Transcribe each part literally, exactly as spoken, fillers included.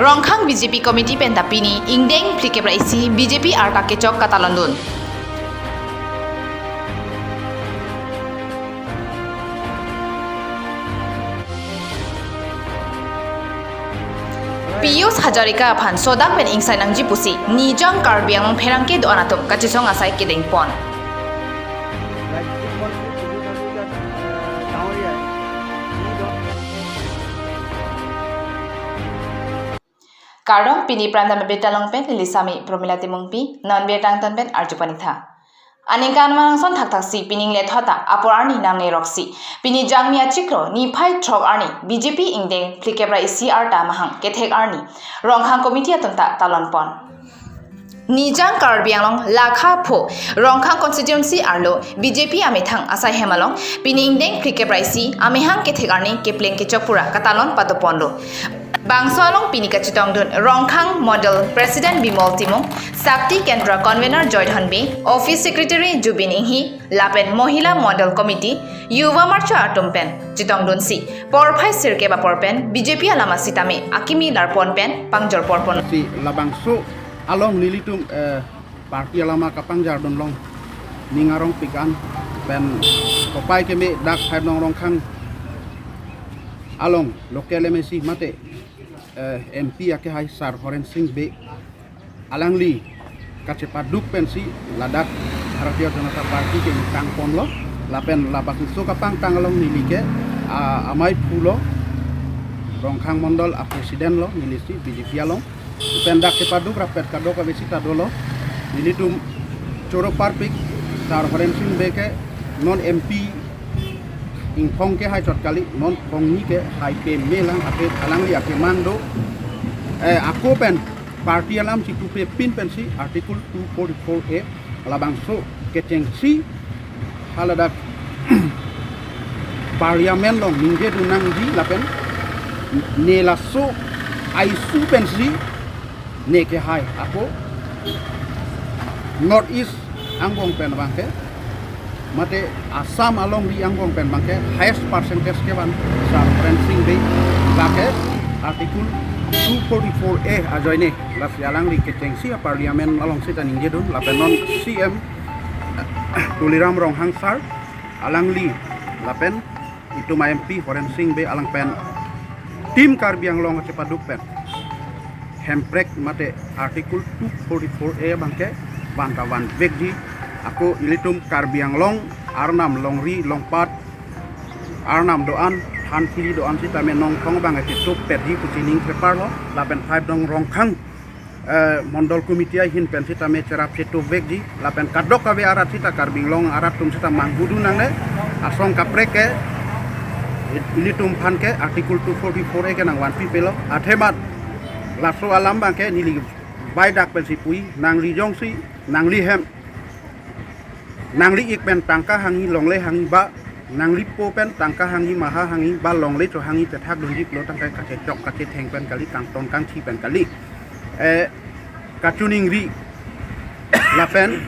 Rongkhang B J P committee pen ta pini ingdeng phlikep ra isi B J P arta kechok katalon dun. Piyush Hazarika aphan sodak pen ingsai nangji pusi Nijang Karbi Anglong pherangke do-an atum kachesong asai kedeng pon. Kardom, pini Prime Time Update along pen neli Sami Promila Timungpi, non birta angton pen arju pon-ik tha. Aningkan aman ason thakthaksi pining lethot ta apor arni nangne roksi pini Jangmi achiklo niphai throk arni B J P ingdeng phlikep ra isi arta mahang kethek arni Rongkhang committee atum ta talon pon. Nijang Karbi Anglong Lakha Pho Rongkhang constituency arlo B J P amethang asai hem along pini ingdeng phlikep ra isi amahang kethek arni kepleng kechok pura katalon padoponlo. Bangso along pini kachetongdun Rongkhang Mandal President Bimol Timung, Shakti Kendra Convener Joydhon Bey, Office Secretary Jubin Enghi, lapen Mohila Mandal Committee, Yuva Morcha atum pen chetongdunsi porphai sirkep apor pen B J P alam asitame akimi larpon pen pangjor porpon. Si labangso along nelitum, eh, party alam akapangjar dun long ning arong pik an pen kopai keme dak Haidong Rongkhang along local M A C mate, eh, M P akehai Sar Horen Sing Bey alangli kachepaduk pensi ladak Bharatiya Janata Party ke ingkang ponlo lapen labangso kapangtang along neli ke, ah, amei phulo, Rongkhang Mandal a President lo neli si B J P along. Pen dak kepaduk rapet kadokave sita dolo. Nelitum choro parpik Sar Horen Sing Bey ke non M P ingphong ke hai chot kali, non phongni ke hai peme lang ake alangli akemang do. Eh, ako pen party alam si pupe pin pensi Article two forty-four A labangso kechengsi haladak Parliament along ningje dun nangji lapen ne laso a-issue pensi ne kehai ako North East angbong pen abangke mate Assam alongri angbong pen abangke highest percentage kevan Sar Horen Sing Bey abangke Article two forty-four A ajoine lasi alangli kechengsi a Parliament along sita ningje dun lapen non C M Tuliram Ronghang Sar alangli lapen itum a M P Horen Sing Bey alang pen Team Karbi Anglong kachepaduk pen Hemprek mate Article two forty-four A abangke van ta vanvekji, ako ilitum Karbi Anglong arnam longri longpat arnam do-an, than phiri do-an sitame nongthong abang achetup petji pusi ning theparlo lapen Haidong Rongkhang, eh, Mandal Committee ahin pen sitame cherap chetupvekji lapen kadokave arat sita Karbi Anglong arat atum sita manghu dun nangne, asong kaprek ke ilitum aphan ke Article two forty-four A ke nangvanpi pelo. Athemat laso alam abangke neli baidak pensi pu-i, nangli jongsi nangli hem nangli ik pen tangka hangji, longle hangji ba nangli po pen tangka hangji, maha hangji ba longle cho hangji pethak dunji pulo tangka kachechok kachetheng pen kali, kangton kangthi pen kali. Eh, kachiningri lapen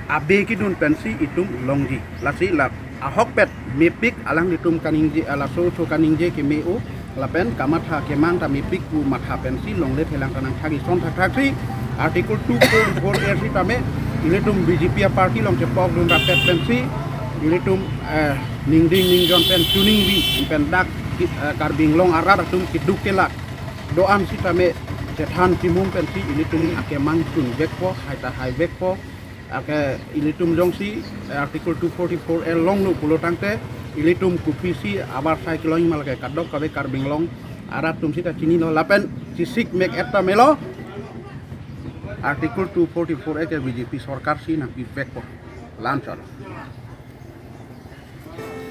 abe kedun pensi itum longji. Lasi la ahokpet mepik alanglitum kaningje, laso so kaningje keme-o lapen kamatha kemang ta mepik pu matha pensi longle thelang ta nangthak ison thakthaksi Article two forty-four A sitame ilitum B J P a party along chepok dun rapet pensi ilitum, eh, ningding ningjon pen chiningri pen dak ki-, eh, Karbi Anglong arat atum keduk kelak do-an sitame chethan chimum pensi ilitum akemang chunvekpo, hai ta haivekpo. Ake ilitum jongsi, eh, Article two forty-four A longlo pulo tangte ilitum kopisi abar sai kelong ma lake, kadokave Karbi Anglong arat atum sita chinilo lapen chesik mek-et ta melo. Article two forty-four A ke B J P sorkar si nangpivekpo. La-an chot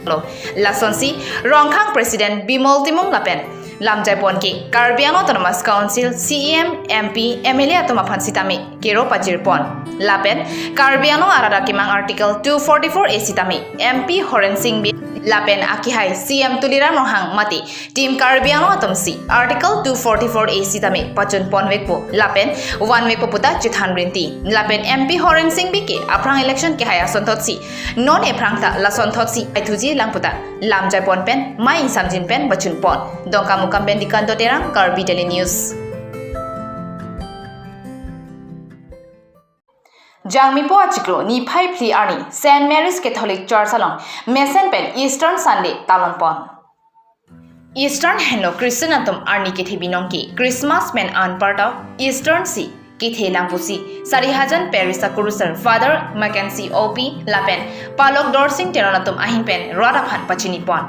lo. Lasonsi Rongkhang President Bimol Timung lapen lamjai pon ke Karbi Anglong Autonomous Council C E M, M P, M L A atum aphan sitame kero pajir pon. Lapen Karbi Anglong arat akemang Article two forty-four A sitame M P Horen Sing Bey lapen akehai C M Tuliram Ronghang mate Team Karbi Anglong atumsi Article two forty-four A sitame pachun ponvekpo lapen vanvekpo puta chethan rinti. Lapen M P Horen Sing Bey ke aphrang election kehai asonthotsi non ephrang ta lasonthotsi aithuji lang puta lamjai pon pen mai ingsamjin pen pachun pon. Dongkamukam pen Dikanto Terang, Karbi Daily News. Jangmipo achiklo niphai phli arni Saint Mary's Catholic Church along mesen pen Eastern Sunday talon pon. Eastern henlo Christian atum arni kethe binong ke Christmas pen anparta Eastern si kethe lang pusi Sarihajan Parish akurusar Father Mackenzie O P lapen Palok Dorsing Teron atum ahin pen rat aphan pachini pon.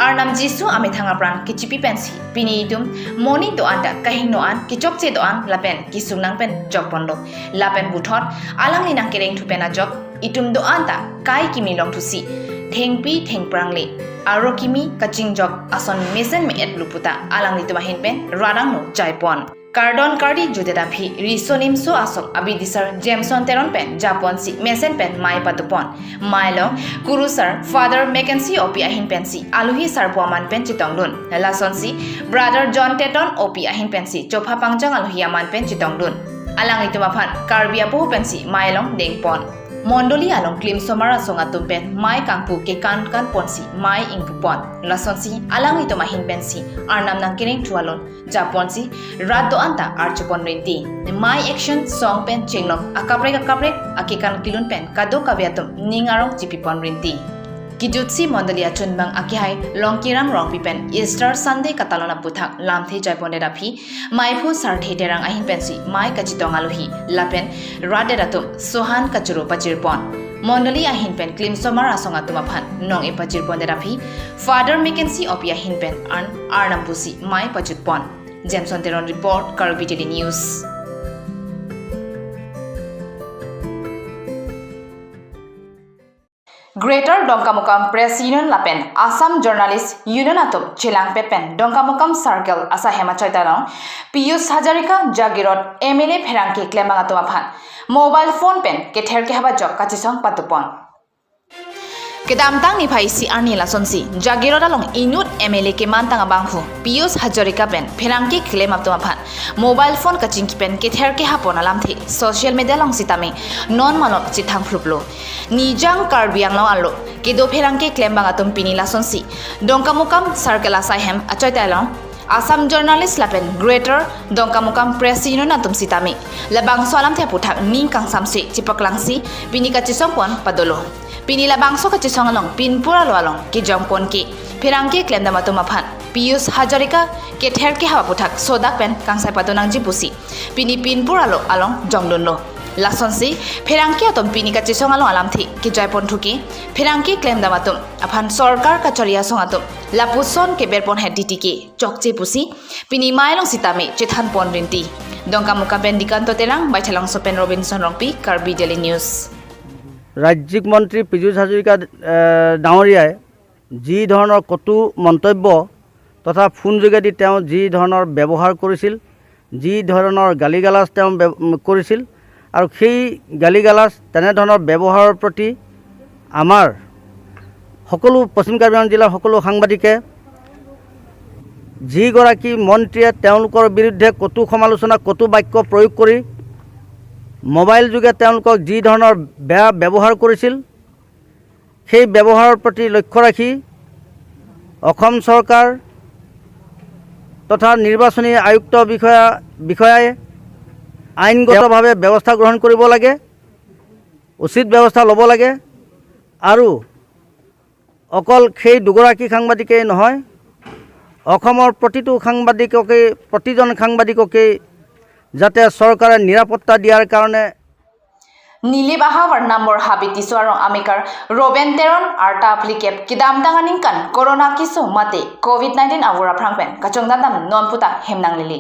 Arnam Jisu amethang apran kechipi pensi pini itum monit do-an ta kahingno an kechokche do-an lapen kesung nang pen jok ponlo. Lapen puthot alangli nangkereng thu pen ajok itum do-an ta kai kimi longthusi thengpi thengphrang le aro kimi kachingjok ason mesen me-et lo puta alanglitum ahin pen rat angno jai pon. Kardon kardi jutdet aphi riso nimso asong abidisar Jameson Teron pen japon si mesen pen mai pado pon. Mai along kurusar Father Mackenzie O P ahin pensi alohi sarpo aman pen chetongdun. Lasonsi Brother John Teton O P ahin pensi chopha pangjang alohi aman pen chetongdun. Alanglitum aphan Karbi apo pensi mai along deng pon. Mondoli along klimsomar asong atum pen mai kangpu kekan kan ponsi mai ingpu pon. Lasonsi alanglitum ahin pensi Arnam nangkereng thu alon japonsi rat do-an ta archepon rinti. Mai action song pen chenglok akaprek akaprek akekan kelun pen kadokave atum ning arong chipi pon rinti. Kejutsi mondoli achunbang akehai Longkiram Rongpi pen Easter Sunday katalon aputhak lamthe jai pondet aphi maiphu Sarthe Terang ahin pensi mai kachetong alohi lapen rat det atum sohan kachoro pajir pon. Mondoli ahin pen klimsomar asong atum aphan nong-e pajir pondet aphi Father Mackenzie O P ahin pen an Arnam pusi mai pajut pon. Jameson Teron report, Karbi Daily News. Greater Dongkamukam Press Union lapen Assam Journalist Union atum chelangpet pen Dongkamukam Circle asaihem achoita along Piyush Hazarika jagirot M L A pherangke klembang atum aphan mobile phone pen kether kehap ajok kachesong pado pon. Kedamtang niphai isi arni lasonsi jagirot along inut M L A kemantang abangphu Piyush Hazarika pen pherangke klem atum aphan mobile phone kachingki pen kether kehap pon alamthe social media along sitame non malom chethang phluplo. Nijang Karbi Anglong arlo kedo pherangke klembang atum pini lasonsi Dongkamukam Circle asaihem achoita along Assam Journalist lapen Greater Dongkamukam Press Union atum sitame labangso alamthe aputhak ning kangsamse chepaklangsi pini kachesong pon padolo. Pini labangso kachesong along pinpur alo along kejong pon ke pherangke klemdam atum aphan Piyush Hazarika kether kehap aputhak sodak pen kangsai pado nangji pusi pini pinpur alo along jongdunlo. Lasonsi pherangke atum pini kachesong along alamthe kejai pon thu ke pherangke klemdam atum aphan sorkar kachari asong atum lapuson keber ponhet titi ke chokche pusi pini mai along sitame chethan pon rinti. Dongkamukam pen Dikanto Terang, Baithalangso pen Robinson Rongpi, Karbi Daily News. ৰাজ্যিক মন্ত্ৰী পীযুষ হাজৰিকা, এ, ডাঙৰীয়াই যি ধৰণৰ কটু মন্তব্য তথা ফোন যোগেদি তেওঁ যি ধৰণৰ ব্যৱহাৰ কৰিছিল, যি ধৰণৰ গালি গালাজ তেওঁ ব্য-, কৰিছিল আৰু সেই গালি গালাজ তেনেধৰণৰ ব্যৱহাৰৰ প্ৰতি আমাৰ সকলো পশ্চিম কাৰ্বি আংলং জিলাৰ সকলো সাংবাদিকে যিগৰাকী মন্ত্ৰীয়ে তেওঁলোকৰ বিৰুদ্ধে কটু সমালোচনা, কটু বাক্য প্ৰয়োগ কৰি মোবাইল যোগে তেওঁলোকক যি ধৰণৰ বেয়া ব্যৱহাৰ কৰিছিল, সেই ব্যৱহাৰৰ প্ৰতি লক্ষ্য ৰাখি অসম চৰকাৰ তথা নিৰ্বাচনী আয়ুক্ত বিষয়া, বিষয়াই আইনগতভাৱে ব্যৱস্থা গ্ৰহণ কৰিব লাগে, উচিত ব্যৱস্থা ল'ব লাগে। আৰু অকল সেই দুগৰাকী সাংবাদিকেই নহয়, অসমৰ প্ৰতিটো সাংবাদিককে, প্ৰতিজন সাংবাদিককে যাতে চৰকাৰে নিৰাপত্তা দিয়াৰ কাৰণে Nilip ahavar number habit tiso arong amekar Robin Teron arta phlikep kedamtang aningkan corona keso mate covid nineteen avur aphrang pen kachongdandam non puta hemnang lili.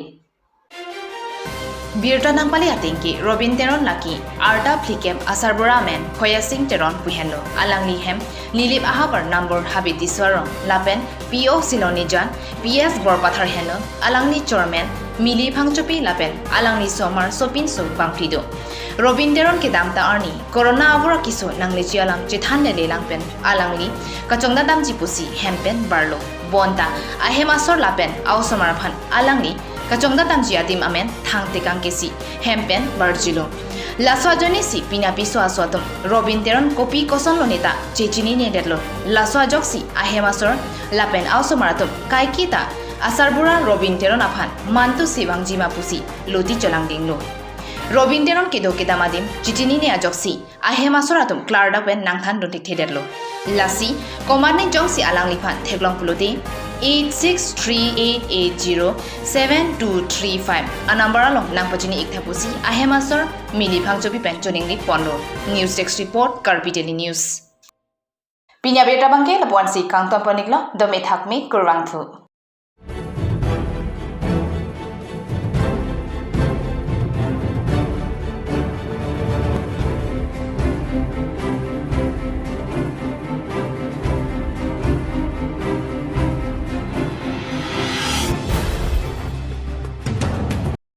Birta nangpali atengke Robin Teron lake arta phlikep asarbura amen Khoya Sing Teron pu henlo. Alangli hem Nilip ahavar number habit tiso arong lapen P O Silonijan, P S Borpathar henlo, alangli chormen Mili Phangchopi lapen alangli somar sopinso bangphli do. Robin Teron kedamtang arni corona avur akeso nangleji alam chethan lele lang pen alangli kachongdandamji pusi hem pen barlo. Bonta ahem asor lapen a-osomar aphan alangli kachongdandamji adim amen thangtekang kesi hem pen barjilo. Laso ajoinesi pini apiso aso atum Robin Teron kopi kosonlo neta chechinine detlo. Laso ajoksi ahem asor lapen a-osomar atum kaiketa asarbura Robin Teron aphan mantu si vangjima pusi loti cholangdinglo. Robin Teron kedo kedam adim chichinine ajoksi ahem asor atum klardak pen nangthan dunthekthedetlo. Lasi komatne jongsi alangliphan theklong pulote eight six three eight eight zero seven two three five a-number along nangpachini iktha pusi ahem asor Mili Phangchopi pen choningri ponlo. News Desk Report, Karbi Daily News. Pini abirta abangke lapu-ansi kangton pon-iklo, dome thakme, kurvangthu.